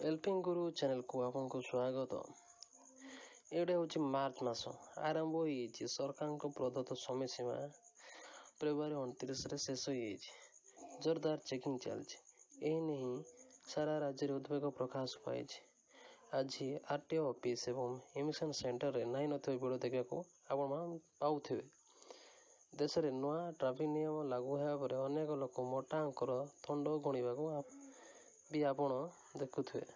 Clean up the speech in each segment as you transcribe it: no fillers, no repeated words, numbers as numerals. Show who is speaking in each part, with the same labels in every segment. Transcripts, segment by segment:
Speaker 1: Helping ଗୁରୁ ଚ୍ୟାନେଲକୁ ଆପଣଙ୍କୁ ସ୍ୱାଗତ। ଏଇଟା ହେଉଛି ମାର୍ଚ୍ଚ ମାସ ଆରମ୍ଭ ହୋଇଯାଇଛି। ସରକାରଙ୍କ ପ୍ରଦତ୍ତ ସମୟ ସୀମା ଫେବୃଆରୀ 29ରେ ଶେଷ ହୋଇଯାଇଛି। ଜୋରଦାର ଚେକିଂ ଚାଲିଛି। ଏହି ନେଇ ସାରା ରାଜ୍ୟରେ ଉଦ୍ବେଗ ପ୍ରକାଶ ପାଇଛି। ଆଜି ଆର୍ ଟି ଓ ଅଫିସ୍ ଏବଂ ଇମିଗ୍ରେସନ୍ ସେଣ୍ଟରରେ ନାହିଁ ନଥିବା ଭିଡ଼ ଦେଖିବାକୁ ଆପଣମାନେ ପାଉଥିବେ। ଦେଶରେ ନୂଆ ଟ୍ରାଫିକ୍ ନିୟମ ଲାଗୁ ହେବା ପରେ ଅନେକ ଲୋକ ମୋଟା ଅଙ୍କର ତଣ୍ଡ ଗଣିବାକୁ ବି ଆପଣ ଦେଖୁଥିବେ।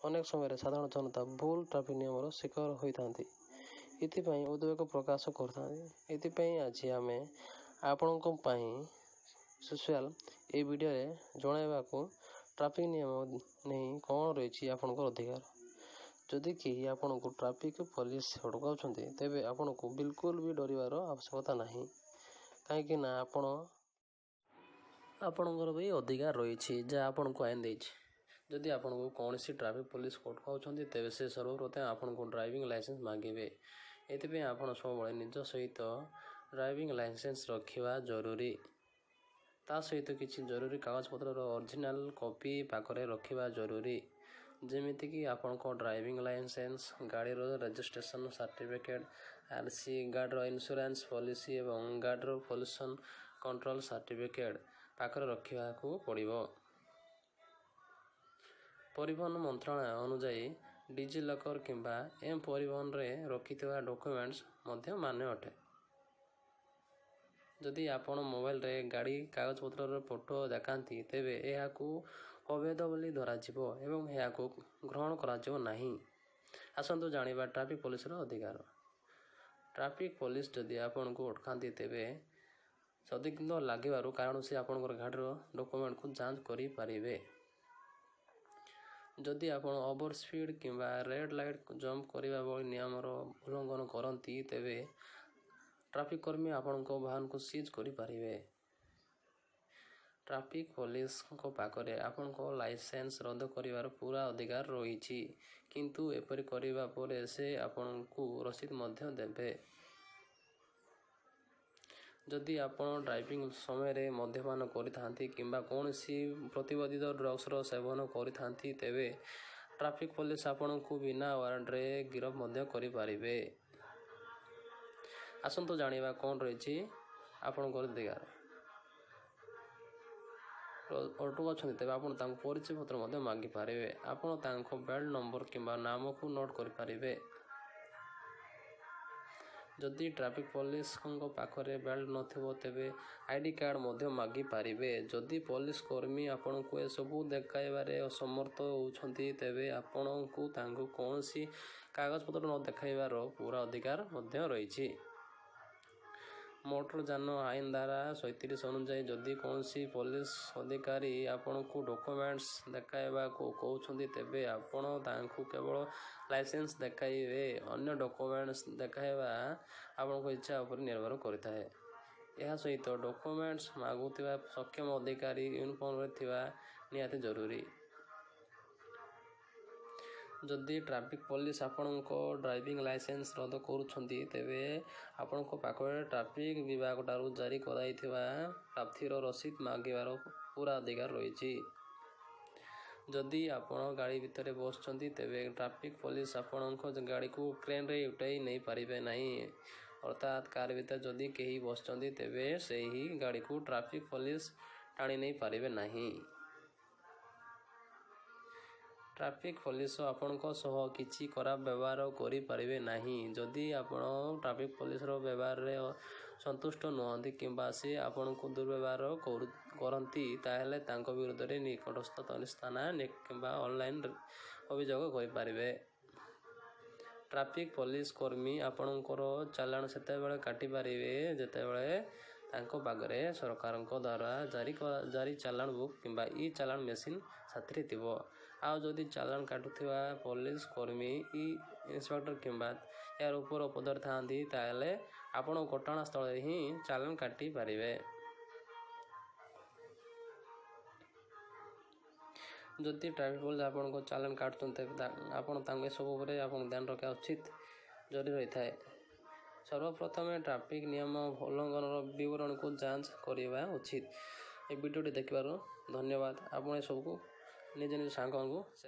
Speaker 1: ଅନେକ ସମୟରେ ସାଧାରଣ ଜନତା ଭୁଲ ଟ୍ରାଫିକ୍ ନିୟମର ଶିକାର ହୋଇଥାନ୍ତି, ଏଥିପାଇଁ ଉଦ୍ବେଗ ପ୍ରକାଶ କରିଥାନ୍ତି। ଏଥିପାଇଁ ଆଜି ଆମେ ଆପଣଙ୍କ ପାଇଁ ସ୍ପେଶାଲ ଏହି ଭିଡ଼ିଓରେ ଜଣାଇବାକୁ ଟ୍ରାଫିକ୍ ନିୟମ ନେଇ କ'ଣ ରହିଛି ଆପଣଙ୍କର ଅଧିକାର। ଯଦି କେହି ଆପଣଙ୍କୁ ଟ୍ରାଫିକ୍ ପୋଲିସ ଅଟକାଉଛନ୍ତି, ତେବେ ଆପଣଙ୍କୁ ବିଲକୁଲ ବି ଡରିବାର ଆବଶ୍ୟକତା ନାହିଁ, କାହିଁକି ନା ଆପଣଙ୍କର ବି ଅଧିକାର ରହିଛି, ଯାହା ଆପଣଙ୍କୁ ଆଇନ ଦେଇଛି। ଯଦି ଆପଣଙ୍କୁ କୌଣସି ଟ୍ରାଫିକ୍ ପୋଲିସ ଅଟକାଉଛନ୍ତି, ତେବେ ସେ ସର୍ବପ୍ରଥମେ ଆପଣଙ୍କୁ ଡ୍ରାଇଭିଂ ଲାଇସେନ୍ସ ମାଗିବେ। ଏଥିପାଇଁ ଆପଣ ସବୁବେଳେ ନିଜ ସହିତ ଡ୍ରାଇଭିଂ ଲାଇସେନ୍ସ ରଖିବା ଜରୁରୀ। ତା ସହିତ କିଛି ଜରୁରୀ କାଗଜପତ୍ରର ଅରିଜିନାଲ୍ କପି ପାଖରେ ରଖିବା ଜରୁରୀ, ଯେମିତିକି ଆପଣଙ୍କ ଡ୍ରାଇଭିଂ ଲାଇସେନ୍ସ, ଗାଡ଼ିର ରେଜିଷ୍ଟ୍ରେସନ୍ ସାର୍ଟିଫିକେଟ୍, ଆର୍ ସି, ଗାଡ଼ିର ଇନ୍ସୁରାନ୍ସ ପଲିସି ଏବଂ ଗାଡ଼ିର ପଲ୍ୟୁସନ୍ କଣ୍ଟ୍ରୋଲ୍ ସାର୍ଟିଫିକେଟ୍ ପାଖରେ ରଖିବାକୁ ପଡ଼ିବ। ପରିବହନ ମନ୍ତ୍ରଣାଳୟ ଅନୁଯାୟୀ ଡିଜିଲକର୍ କିମ୍ବା ଏମ୍ ପରିବହନରେ ରଖିଥିବା ଡକ୍ୟୁମେଣ୍ଟସ୍ ମଧ୍ୟ ମାନ୍ୟ ଅଟେ। ଯଦି ଆପଣ ମୋବାଇଲରେ ଗାଡ଼ି କାଗଜପତ୍ରର ଫଟୋ ଦେଖାନ୍ତି, ତେବେ ଏହାକୁ ଅବୈଧ ବୋଲି ଧରାଯିବ ଏବଂ ଏହାକୁ ଗ୍ରହଣ କରାଯିବ ନାହିଁ। ଆସନ୍ତୁ ଜାଣିବା ଟ୍ରାଫିକ୍ ପୋଲିସର ଅଧିକାର। ଟ୍ରାଫିକ୍ ପୋଲିସ ଯଦି ଆପଣଙ୍କୁ ଅଟକାନ୍ତି, ତେବେ ସନ୍ଦିଗ୍ଧ ଲାଗିବାରୁ କାରଣ ସେ ଆପଣଙ୍କର ଗାଡ଼ିର ଡକ୍ୟୁମେଣ୍ଟକୁ ଯାଞ୍ଚ କରିପାରିବେ। ଯଦି ଆପଣ ଓଭର ସ୍ପିଡ଼ କିମ୍ବା ରେଡ଼୍ ଲାଇଟ୍ ଜମ୍ପ କରିବା ଭଳି ନିୟମର ଉଲ୍ଲଂଘନ କରନ୍ତି, ତେବେ ଟ୍ରାଫିକ୍ କର୍ମୀ ଆପଣଙ୍କ ବାହନକୁ ସିଜ୍ କରିପାରିବେ। ଟ୍ରାଫିକ୍ ପୋଲିସଙ୍କ ପାଖରେ ଆପଣଙ୍କ ଲାଇସେନ୍ସ ରଦ୍ଦ କରିବାର ପୂରା ଅଧିକାର ରହିଛି, କିନ୍ତୁ ଏପରି କରିବା ପରେ ସେ ଆପଣଙ୍କୁ ରସିଦ ମଧ୍ୟ ଦେବେ। ଯଦି ଆପଣ ଡ୍ରାଇଭିଂ ସମୟରେ ମଦ୍ୟପାନ କରିଥାନ୍ତି କିମ୍ବା କୌଣସି ପ୍ରତିବନ୍ଧିତ ଡ୍ରଗ୍ସର ସେବନ କରିଥାନ୍ତି, ତେବେ ଟ୍ରାଫିକ୍ ପୋଲିସ ଆପଣଙ୍କୁ ବିନା ୱାରେଣ୍ଟରେ ଗିରଫ ମଧ୍ୟ କରିପାରିବେ। ଆସନ୍ତୁ ଜାଣିବା କ'ଣ ରହିଛି ଆପଣଙ୍କର ଅଧିକାର। ଅଟକାଉଛନ୍ତି, ତେବେ ଆପଣ ତାଙ୍କୁ ପରିଚୟ ପତ୍ର ମଧ୍ୟ ମାଗିପାରିବେ। ଆପଣ ତାଙ୍କ ବେଲ୍ଟ ନମ୍ବର କିମ୍ବା ନାମକୁ ନୋଟ୍ କରିପାରିବେ। ଯଦି ଟ୍ରାଫିକ୍ ପୋଲିସଙ୍କ ପାଖରେ ବେଲ୍ଟ ନଥିବ, ତେବେ I D card ମଧ୍ୟ ମାଗିପାରିବେ। ଯଦି ପୋଲିସ କର୍ମୀ ଆପଣଙ୍କୁ ଏସବୁ ଦେଖାଇବାରେ ଅସମର୍ଥ ହେଉଛନ୍ତି, ତେବେ ଆପଣଙ୍କୁ ତାଙ୍କୁ କୌଣସି କାଗଜପତ୍ର ନ ଦେଖାଇବାର ପୂରା ଅଧିକାର ମଧ୍ୟ ରହିଛି। ମୋଟର ଯାନ ଆଇନ ଧାରା 37 ଅନୁଯାୟୀ, ଯଦି କୌଣସି ପୋଲିସ ଅଧିକାରୀ ଆପଣଙ୍କୁ ଡକ୍ୟୁମେଣ୍ଟସ୍ ଦେଖାଇବାକୁ କହୁଛନ୍ତି, ତେବେ ଆପଣ ତାଙ୍କୁ କେବଳ ଲାଇସେନ୍ସ ଦେଖାଇବେ। ଅନ୍ୟ ଡକ୍ୟୁମେଣ୍ଟସ୍ ଦେଖାଇବା ଆପଣଙ୍କ ଇଚ୍ଛା ଉପରେ ନିର୍ଭର କରିଥାଏ। ଏହା ସହିତ ଡକ୍ୟୁମେଣ୍ଟସ୍ ମାଗୁଥିବା ସକ୍ଷମ ଅଧିକାରୀ ୟୁନିଫର୍ମରେ ଥିବା ନିହାତି ଜରୁରୀ। ଯଦି ଟ୍ରାଫିକ୍ ପୋଲିସ ଆପଣଙ୍କ ଡ୍ରାଇଭିଂ ଲାଇସେନ୍ସ ରଦ୍ଦ କରୁଛନ୍ତି, ତେବେ ଆପଣଙ୍କ ପାଖରେ ଟ୍ରାଫିକ୍ ବିଭାଗଠାରୁ ଜାରି କରାଯାଇଥିବା ପ୍ରାପ୍ତିର ରସିଦ ମାଗିବାର ପୂରା ଅଧିକାର ରହିଛି। ଯଦି ଆପଣ ଗାଡ଼ି ଭିତରେ ବସିଛନ୍ତି, ତେବେ ଟ୍ରାଫିକ୍ ପୋଲିସ ଆପଣଙ୍କ ଗାଡ଼ିକୁ କ୍ରେନ୍ରେ ଉଠାଇ ନେଇପାରିବେ ନାହିଁ। ଅର୍ଥାତ୍ କାର୍ ଭିତରେ ଯଦି କେହି ବସିଛନ୍ତି, ତେବେ ସେହି ଗାଡ଼ିକୁ ଟ୍ରାଫିକ୍ ପୋଲିସ ଟାଣି ନେଇପାରିବେ ନାହିଁ। ଟ୍ରାଫିକ୍ ପୋଲିସ ଆପଣଙ୍କ ସହ କିଛି ଖରାପ ବ୍ୟବହାର କରିପାରିବେ ନାହିଁ। ଯଦି ଆପଣ ଟ୍ରାଫିକ୍ ପୋଲିସର ବ୍ୟବହାରରେ ସନ୍ତୁଷ୍ଟ ନୁହନ୍ତି କିମ୍ବା ସେ ଆପଣଙ୍କୁ ଦୁର୍ବ୍ୟବହାର କରନ୍ତି, ତାହେଲେ ତାଙ୍କ ବିରୁଦ୍ଧରେ ନିକଟସ୍ଥ ଥାନା କିମ୍ବା ଅନଲାଇନ୍ ଅଭିଯୋଗ କରିପାରିବେ। ଟ୍ରାଫିକ୍ ପୋଲିସ କର୍ମୀ ଆପଣଙ୍କର ଚାଲାଣ ସେତେବେଳେ କାଟିପାରିବେ, ଯେତେବେଳେ ତାଙ୍କ ପାଖରେ ସରକାରଙ୍କ ଦ୍ୱାରା ଜାରି ଚାଲାଣ ବୁକ୍ କିମ୍ବା ଇ ଚାଲାଣ ମେସିନ୍ ସାଥିରେ ଥିବ। ଆଉ ଯଦି ଚାଲାଣ କାଟୁଥିବା ପୋଲିସ କର୍ମୀ ଇ ଇନ୍ସପେକ୍ଟର କିମ୍ବା ଏହାର ଉପର ପଦରେ ଥାଆନ୍ତି, ତାହେଲେ ଆପଣ ଘଟଣାସ୍ଥଳରେ ହିଁ ଚାଲାଣ କାଟି ପାରିବେ। ଯଦି ଟ୍ରାଫିକ୍ ପୋଲିସ ଆପଣଙ୍କ ଚାଲାଣ କାଟୁଛନ୍ତି, ତେବେ ଆପଣ ତାଙ୍କୁ ଏସବୁ ଉପରେ ଆପଣ ଧ୍ୟାନ ରଖିବା ଉଚିତ ଜରୁରୀ ରହିଥାଏ। ସର୍ବପ୍ରଥମେ ଟ୍ରାଫିକ୍ ନିୟମ ଉଲ୍ଲଂଘନର ବିବରଣୀକୁ ଯାଞ୍ଚ କରିବା ଉଚିତ। ଏ ଭିଡ଼ିଓଟି ଦେଖିବାରୁ ଧନ୍ୟବାଦ। ଆପଣ ଏସବୁକୁ ନିଜ ନିଜ ସାଙ୍ଗମାନଙ୍କୁ ସେୟାର